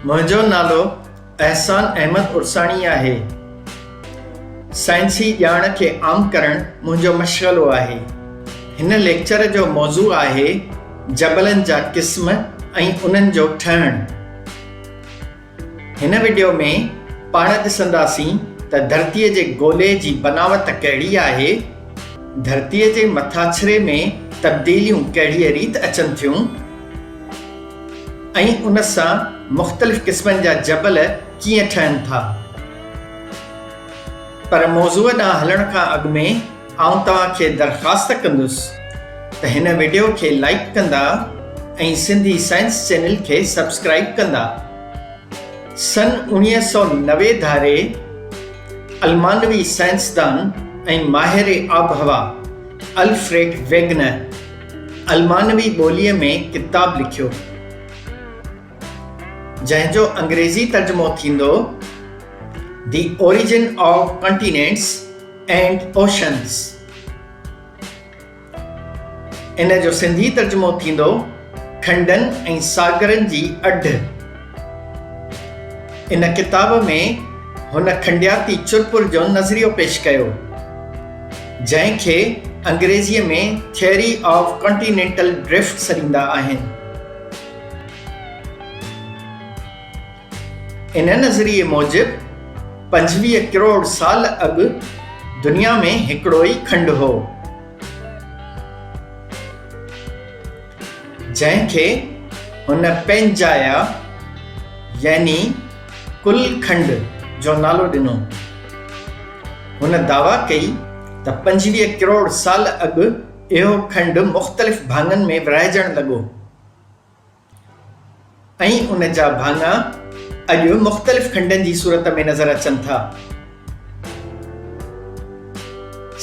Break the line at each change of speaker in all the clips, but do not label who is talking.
منهنجو نالو احسان احمد عرساڻي آهي. سائنسي ڄاڻ کي عام ڪرڻ منهنجو مشغلو آهي. هن ليڪچر جو موضوع آهي جبلن جا قسم ۽ انهن جو ٺهڻ. هن وڊيو ۾ پاڻ ڏسنداسين ته ڌرتيء جي گولي جي بناوت ڪهڙي آهي، ڌرتيء جي مٿاڇري ۾ تبديليون ڪهڙيء ريت اچن ٿيون ۽ ان سان مختلف قسمن جا جبل ڪيئن ٺهن ٿا. پر موضوع ڏانهن هلڻ کان اڳ ۾ آئون توهان کي درخواست ڪندس ته هن وڊيو کي لائيڪ ڪندا ۽ سنڌي سائنس چينل کي سبسڪرائيب ڪندا. سن 1990 ڌاري المانوي سائنسدان ۽ ماهر آبهوا الفريڊ ويگنر المانوي ٻوليء ۾ ڪتاب لکيو، جنهن جو انگريزي ترجمو ٿيندو The Origin of Continents and Oceans. ان جو سنڌي ترجمو ٿيندو کنڊن ۽ ساگرن جي اڍ. ان ڪتاب ۾ هن کنڊياتي چرپر جو نظريو پيش ڪيو، جنهن کي انگريزيء ۾ ٿيئري آف ڪانٽينينٽل ڊرفٽ سڏيندا آهن. ان نظريي موجب 25 ڪروڙ سال اڳ دنيا ۾ هڪڙو ئي کنڊ هو، جنهن کي هن پينجايا يعني ڪل کنڊ جو نالو ڏنو. هن دعويٰ ڪئي ته 25 ڪروڙ سال اڳ اهو کنڊ مختلف ڀاڱن ۾ ورهائجڻ لڳو. ۽ ان جا ڀاڱا اڄ مختلف کنڊن جي صورت ۾ نظر اچن ٿا.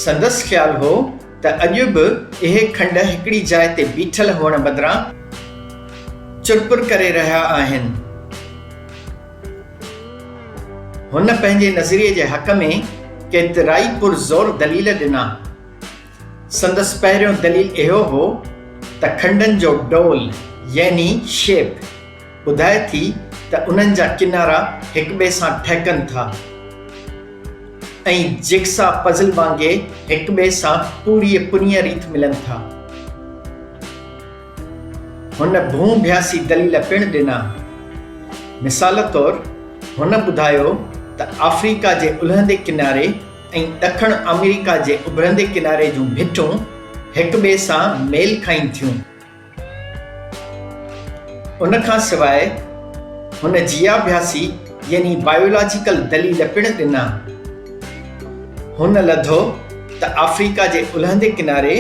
سندس خيال هو ته اڄ به اهي کنڊ هڪڙي جاء تي بيٺل هئڻ بدران چرپر ڪري رهيا آهن. هن پنهنجي نظريي جي حق ۾ ڪيترائي پرزور دليل ڏنا. سندس پهريون دليل اهو هو ته کنڊن جو ڊول يعني Shape ٻڌائي ٿي ته انهن جا ڪنارا هڪٻئي سان ٺهڪن ٿا ۽ جگسا پزل وانگي هڪٻئي سان پوريء پنيء ريت ملن ٿا. هن ڀونڀياسي دليل پڻ ڏنا. مثال طور هن ٻڌايو ته آفريڪا جي الهندي ڪناري ۽ ڏکڻ آمريڪا جي اڀرندي ڪناري جون ڀٽون هڪ ٻئي سان ميل کائين ٿيون. ان کان سواء هن جياڀياسي يعني بايولاجيڪل دليل پڻ ڏنا. هن لڌو ته آفريڪا جي الهندي ڪناري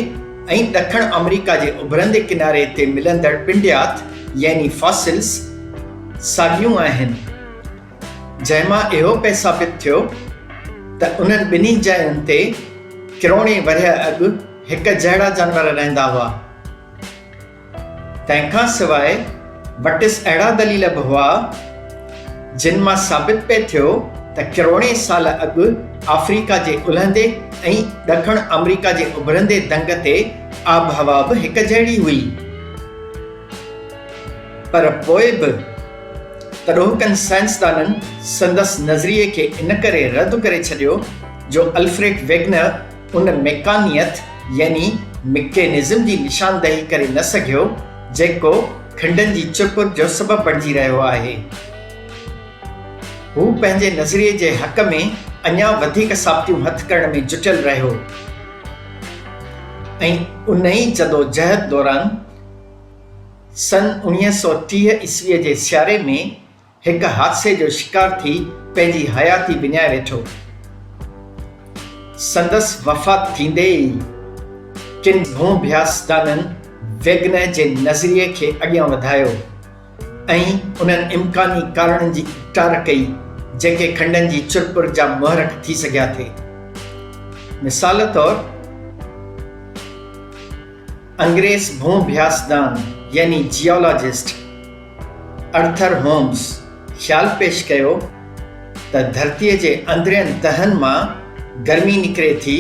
۽ ڏکڻ آمريڪا جي اڀرندي ڪناري تي ملندڙ پنڊيات يعني فاسلز ساڳيون آهن. جنهن مان اهو پئي ثابت ٿيو ته انهن ٻنهي جاين تي ڪروڙين ورهيه اڳ هڪ جهڙا جانور رهندا هئا. تنهن کان سواء وٽس اهڙا دليل به هئا، جن مان ثابت پئي ٿيو ته ڪروڙين سال اڳ آفريڪا جي الهندي ۽ ڏکڻ آمريڪا جي اڀرندي دنگ تي آبهوا به هڪ جهڙي هئي. پر پوء به تڏهوڪن سائنسدانن سندس نظريي کي ان ڪري رد ڪري ڇڏيو جو الفريڊ ويگنر ان ميڪانيت يعني مڪينزم جي نشاندهي ڪري نه سگهيو جيڪو کنڊن جي چرپر جو سبب بڻجي رهيو آهي. هو پنهنجي نظريي جي حق ۾ اڃا وڌيڪ ثابتيون هٿ ڪرڻ ۾ جٽيل رهيو ۽ انهي جدوجهد دوران سن 1930 عيسويء جي سياري ۾ هڪ حادثي جو شڪار ٿي پنهنجي حياتي وڃائي ويٺو. سندس وفات ٿيندي ئي ڪن ڀونڀياسدانن ويگنر جي نظريي کي اڳيان وڌايو ۽ انهن امڪاني ڪارڻن جي اپٽار ڪئي جيڪي کنڊن جي چرپر جا محرڪ ٿي سگهيا ٿي. مثال طور. انگريز ڀونڀياسدان يعني جيالاجسٽ ارٿر هومز خيال پيش ڪيو ته ڌرتيء جي اندرين تهن مان گرمي نڪري ٿي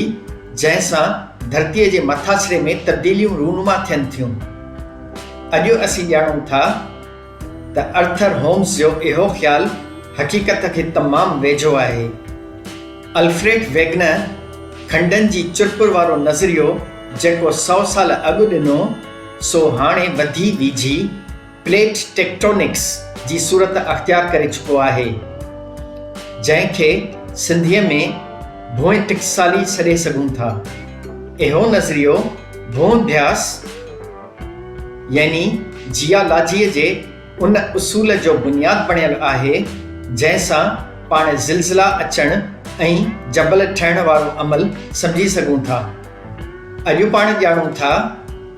جنهن سان ڌرتيء جي مٿاڇري ۾ تبديليون رونما ٿين ٿيون. اڄ اسين ڄاڻون ٿا ته ارٿر هومز جو اهو خيال حقيقت کي تمام ويجهو آهي. الفريڊ ويگنر کنڊن جي چرپر وارو نظريو جيڪو سئو سال اڳ ڏنو، سو هاڻي وڌي ويجهي پليٽ ٽيڪٽونڪس جي صورت اختيار ڪري چڪو آهي، جنهن کي سنڌيء ۾ ڀونء ٽڪسالي سڏي سگهون ٿا. اهو نظريو ڀونء-اڀياس يعني جيالاجيء جي ان اصول جو بنياد بڻيل آهي، جنهن سان پاڻ زلزلا اچڻ ۽ جبل ٺهڻ وارو عمل سمجهي سگهون ٿا. اڄ پاڻ ڄاڻون ٿا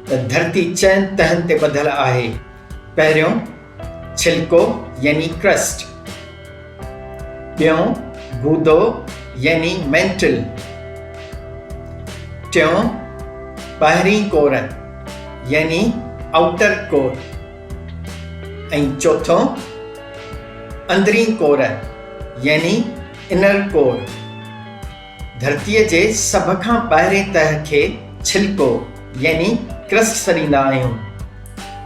ته ڌرتي چئن تهن تي ٻڌل آهي. پهريون ڇلڪو يعني Crust، ٻيون گودو يعني Mantle، ٽيون ٻاهرين ڪور يعني Outer Core ۽ چوٿون اندرين ڪور يعني Inner Core. ڌرتيء جي سڀ کان ٻاهرين تهه کي ڇلڪو يعني Crust سڏيندا آهيون.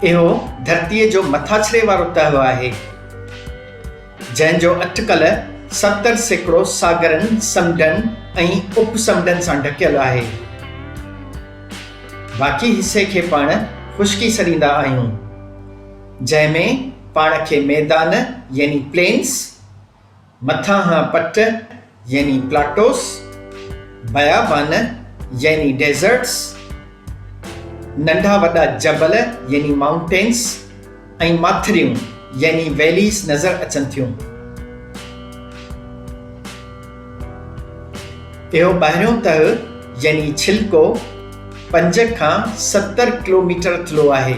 اهو ڌرتيء جو مٿاڇري وارو تهه آهي، جنهن جو اٽڪل 70% ساگرن، سمنڊن ۽ اپ سمنڊن سان ڍڪيل آهي. باقي حصي کي پاڻ خشڪي سڏيندا آهيون، جنهن ۾ پاڻ کي ميدان يعني Plains، مٿانهان پٽ يعني Plateaus، بيابان يعني Deserts، ننڍا وڏا جبل يعني Mountains ۽ ماٿريون يعني Valleys نظر اچن ٿيون. اهو ٻاهريون تهه يعني ڇلڪو پنج کان 70 ڪلوميٽر ٿلهو آهي.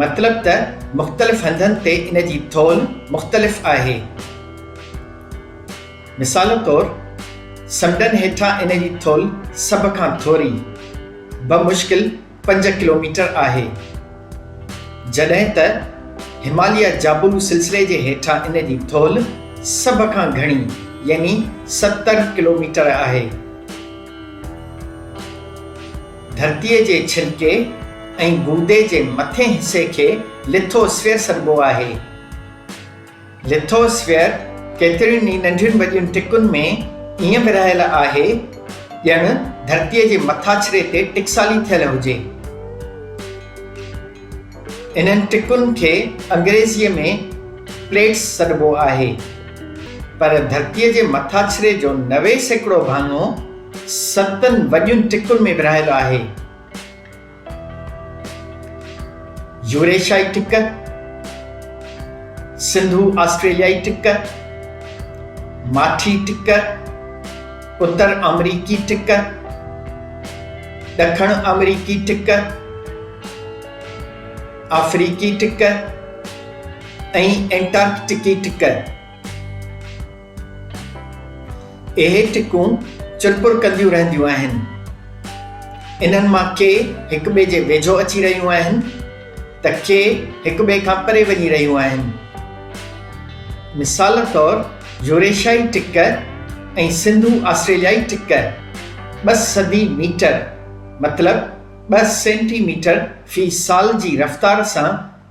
مطلب ته مختلف هنڌن تي ان جي ٿولهه مختلف آهي. مثال طور سمنڊن هيٺان ان جي ٿولهه سڀ کان ٿوري، بمشڪل پنج ڪلوميٽر آهي. جڏهن ته هماليه جابلو سلسلي جي هيٺان ان جي ٿولهه سڀ کان گهڻي يعني 70 ڪلوميٽر آهي. ڌرتيء جي ڇلڪي ۽ گودي جي مٿين حصي کي لٿوسفيئر سڏبو آهي. لٿوسفيئر ڪيترين ئي ننڍين وڏين ٽڪن ۾ ائين ورهايل آهي ڄڻ ڌرتيء جي مٿاڇري تي ٽڪسالي ٿيل هجي. انهن ٽڪن کي انگريزيء ۾ Plates سڏبو آهي. پر ڌرتيء جي مٿاڇري جو 90% ڀاڱو ستن وڏين ٽڪن ۾ ورهايل آهي. يوريشيائي ٽڪ، سنڌو آسٽريليائي ٽڪ، ماٺي ٽڪ، اتر آمريڪي ٽڪ، ڏکڻ آمريڪي ٽڪ، آفريڪي ٽڪ ۽ ائنٽارڪٽڪي ٽڪ. اهي ٽڪون چرپر ڪنديون رهنديون آهن. انهن مان ڪي هڪٻئي جي ويجهو اچي رهيون آهن ته ڪي هڪٻئي کان پري وڃي رهيون آهن. مثال طور يوريشيائي ٽڪ ۽ سنڌو آسٽريليائي ٽڪ ٻه صدي ميٽر مطلب ٻه سينٽي ميٽر في سال جي رفتار سان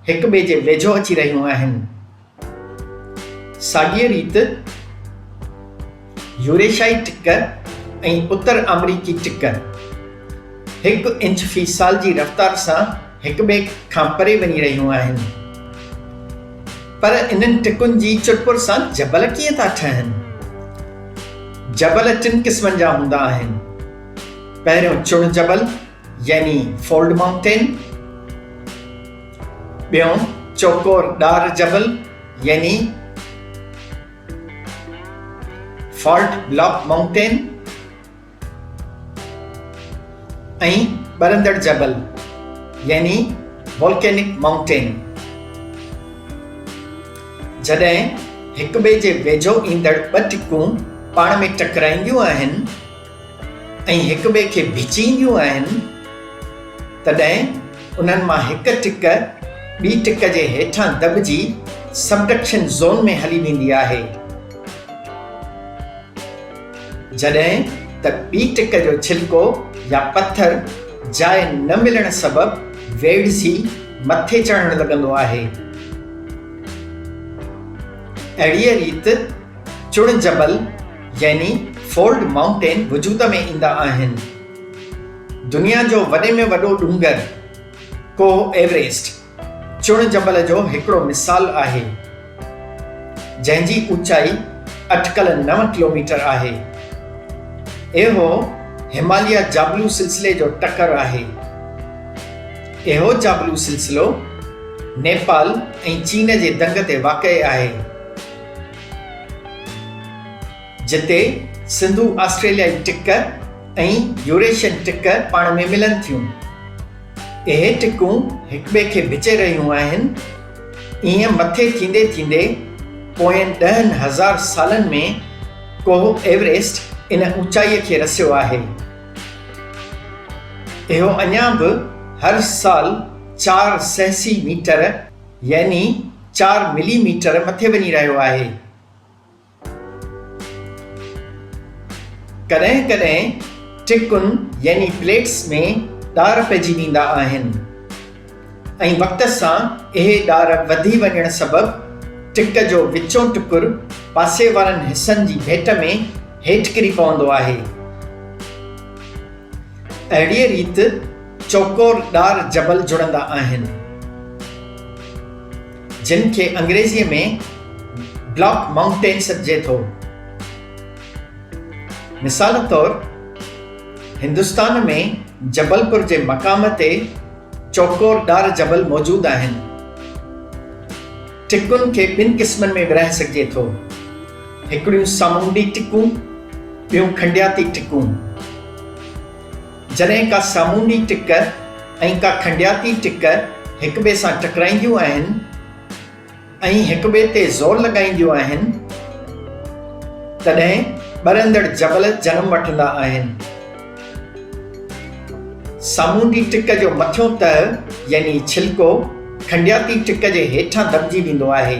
هڪٻئي جي ويجهو اچي رهيون آهن. ساڳيء ريت يوريشيائي ٽڪ ۽ اتر آمريڪي ٽڪ هڪ انچ في سال جي رفتار سان هڪٻئي کان پري وڃي رهيون آهن. پر انهن ٽڪن جي چرپر سان جبل ڪيئن ٿا ٺهن؟ جبل ٽن قسمن جا هوندا آهن. پهريون چڻ جبل يعني فولڊ مائونٽين، ٻيون چوڪور ڏار جبل يعني فالٽ بلاڪ مائونٽين ۽ ٻرندڙ جبل يعني وولڪينڪ مائونٽين. جڏهن هڪٻئي جي ويجهو ايندڙ ٻه ٽڪون پاڻ ۾ ٽڪرائينديون آهن ۽ هڪٻئي کي ڀيچينديون آهن، تڏهن انهن مان هڪ ٽڪ ٻي ٽڪ جي هيٺان دٻجي سبڊڪشن زون ۾ هلي ويندي آهي. جڏهن ته ٻي ٽڪ جو ڇلڪو يا پٿر جاء نه ملڻ سبب ويڙهجي مٿي چڙهڻ لڳندو آهي. اهڙيء ريت چڻ جبل يعني فولڊ مائونٽين وجود ۾ ايندا آهن. دنيا جو وڏي ۾ وڏو ڏونگر ڪوهه ايوريسٽ چڻ جبل جو هڪڙو مثال آهي، جنهن جي اوچائي اٽڪل نو ڪلوميٽر آهي. اهو هماليه جابلو سلسلي جو ٽڪر آهي. اهو جابلو سلسلو نيپال ۽ چين جي دنگ تي واقع آهي، جتي سنڌو آسٽريليائي ٽڪ ۽ يوريشين ٽڪ پاڻ ۾ ملن ٿيون. اهي ٽڪون هڪٻئي کي ڀچي رهيون آهن. ائين مٿي ٿيندي ٿيندي پوين 10,000 سالن ۾ ڪوهه ايوريسٽ ان اوچائيء کي رسيو آهي. اهو اڃا به هر سال چار سهسي ميٽر يعني چار ملي ميٽر مٿي وڃي رهيو آهي. ڪڏهن ڪڏهن ٽڪن يعني پليٽس ۾ ڏار پئجي ويندا آهن ۽ وقت سان اهي ڏار وڌي وڃڻ سبب ٽڪ جو وچون ٽڪر پاسي وارن حصن جي ڀيٽ ۾ هيٺ ڪري پوندو آهي. اهڙيء ريت چوڪور ڏار جبل جڙندا آهن، جن کي انگريزيء ۾ بلاڪ مائونٽين سڏجي ٿو. مثال طور، هندستان ۾ جبلپور جي مقام تي چوڪور ڏار جبل موجود آهن. ٽڪن کي ٻن قسمن ۾ ورهائي سگهجي ٿو. هڪڙيون سامونڊي ٽڪون، ٻيون کنڊياتي ٽڪون. جڏهن ڪا سامونڊي ٽڪ ۽ ڪا کنڊياتي ٽڪ هڪٻئي سان ٽڪرائينديون آهن ۽ هڪٻئي تي زور لڳائينديون آهن، تڏهن ٻرندڙ جبل جنم وٺندا آهن. سامونڊي ٽڪ جو مٿيون تهه يعني ڇلڪو کنڊياتي ٽڪ جي هيٺان دٻجي ويندو آهي.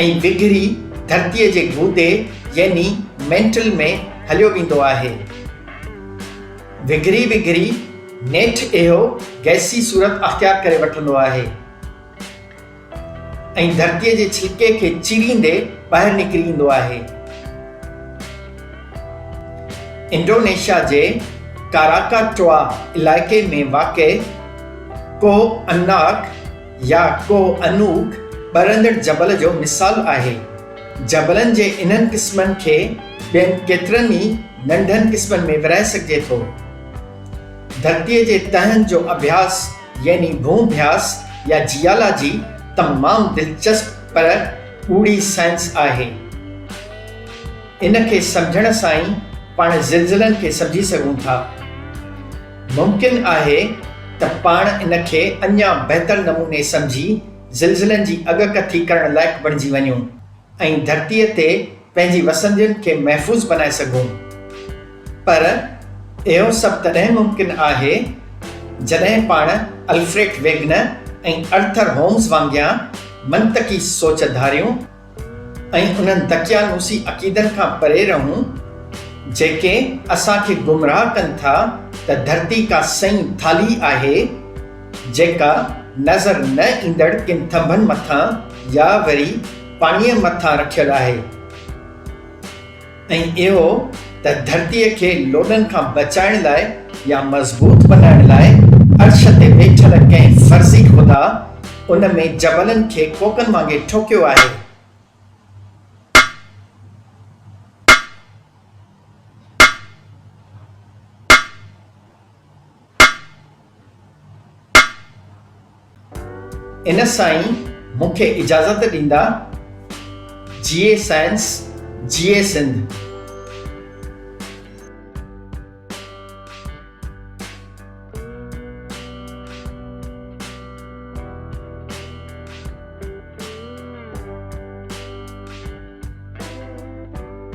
۽ وگهري ڌرتيء جي گودي يعني مينٽل ۾ هليو ويندو آهي. وگهري وگهري نيٺ اهو گئسي صورت اختيار ڪري وٺندو آهي ۽ ڌرتيء جي ڇلڪي کي چيريندي ٻاهر نڪري ايندو آهي. انڊونيشيا جي ڪاراڪاٽوآ علائقي ۾ واقع ڪوهه اناڪ يا ڪوهه انوڪ ٻرندڙ جبل جو مثال آهي. جبلن جي انهن قسمن کي ٻين ڪيترن ئي ننڍن قسمن ۾ ورهائي سگهجي ٿو. ڌرتيء جي تهن جو اڀياس يعني ڀونڀياس يا جيالاجي تمام دلچسپ پر ڳوڙهي سائنس آهي. ان کي سمجهڻ سان ئي پاڻ زلزلن کي سمجهي سگهون ٿا. ممڪن آهي ته پاڻ ان کي اڃا بهتر نموني سمجهي زلزلن جي اڳڪٿي ڪرڻ لائق بڻجي وڃون ۽ ڌرتيء تي پنهنجي وسندين کي محفوظ بنائي سگهون. پر اهو سڀ تڏهن ممڪن آهي جڏهن پاڻ الفريڊ ويگنر ۽ ارٿر هومز وانگيان منطقي سوچ ڌاريون ۽ انهن دقيانوسي عقيدن کان پري رهون، جيڪي اسان کي گمراهه ڪن ٿا ته ڌرتي ڪا سئين ٿالهي آهي، جيڪا نظر نه ايندڙ ڪن ٿنڀن مٿان يا وري پاڻيء مٿان رکيل آهي ۽ اهو ته ڌرتيء کي لوڏن کان بچائڻ لاء يا مضبوط بنائڻ لاء عرش تي ويٺل ڪنهن فرضي خدا ان ۾ جبلن کي ڪوڪن وانگي ٺوڪيو آهي. ان سان ئي مون کي اجازت ڏيندا. جيئي سائنس، جيئي سنڌ.